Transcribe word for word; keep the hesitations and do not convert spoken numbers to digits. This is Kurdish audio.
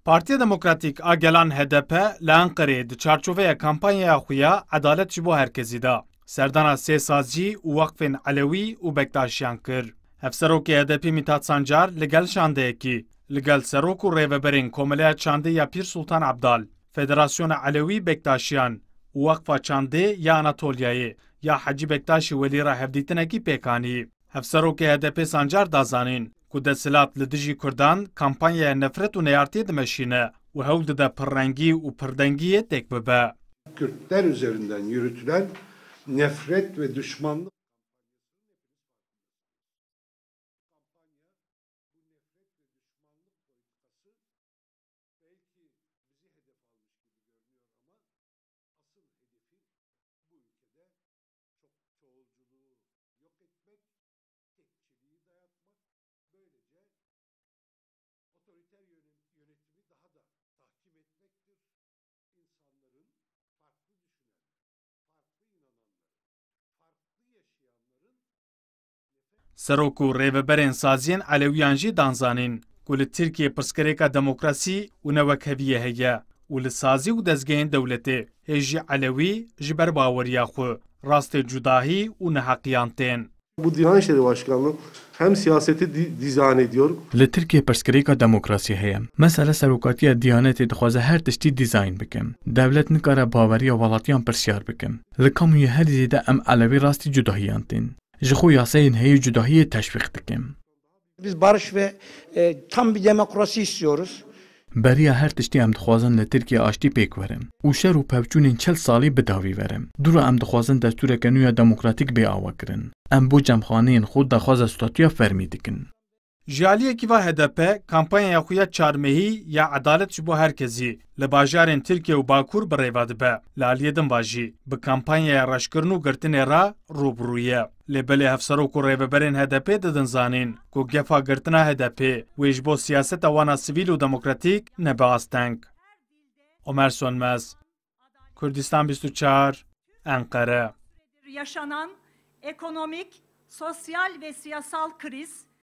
Partiya Demokratîk a Gelan H D P li Enqerê di çarçoveya kampanyaya xwe ya Edalet ji bo herkesî de serdana sê sazî û weqfên Elewî û Bektaşiyan kir. Hevserokê H D P Mithat Sancar li gel şandeyekî, li gel serok û rêveberên Komeleya Çandê ya Pîr Sultan Abdal, Federasyona Elewî Bektaşiyan û Weqfa Çandê ya Anatolyayê ya Hecî Bektaşî Welî re hevdîtinekî pêk anî. Hevserokê H D P Sancar da zanîn ku desthilat li dijî Kurdan kampanyaya nefret û neyartiyê dimeşîne û hewl dide pirrengî û pirdengiyê têk bibe. Kürtler üzerinden yürütülen nefret ve düşmanlık asıl hedefi bu ülkede çok çoğulculuğu yok etmek, tekçiliği dayatmak, böylece otoriter yöne- yönetimi daha da tahkim etmektir. İnsanların farklı düşünen, farklı inananların, farklı yaşayanların Serok û rêveberên saziyên Elewiyan jî dan zanîn ku li Tirkiyê pirsgirêka demokrasî û newekheviyê heye û li sazî û dezgehên dewletê hê jî Elewî ji ber baweriya xwe rastê cudahî û neheqiyan tên. Bu Diyanet İşleri Başkanlığı hem siyaseti di- dizayn ediyor. Li Tirkiyê pirsgirêka demokrasî heye. Mesela serokatiya Diyanetê dixwaze her tiştî dîzayn bike. Dewlet nikare baweriya welatiyan pirsyar bike. Li kamûyê herî zêde em Elewî rastî cudahiyan tên. Ji xwe yasayên heyî cudahiyê teşwîq dikin. Biz barış ve e, tam bir demokrasi istiyoruz. Beriya her tiştî em dixwazin li Tirkiye aştî pêk were û şer û pevçûnên çil salî bi dawî were. Dûra em dixwazin destûreke nû ya demokratîk bê awakirin. Em bo cemxaneyên xwe daxwaza statûya fermî dikin. Ji aliyekî ve H D P kampanyaya xwe ya çarmehî ya Edalet ji bo herkesî li bajarên Tirkiye û Bakur bi rê ve dibe. Li aliyê din ve jî bi kampanyaya reşkirin û girtinê re rû bi rû ye. Lê belê hevserok û rêveberên H D P didin zanîn ku gefa girtina H D P wê ji bo siyaseta wan a sivîl û demokratîk nebe asteng. Omer Sönmez, Kurdistan bîst û çar, Enqere. Yaşanan ekonomik, sosyal ve siyasal kriz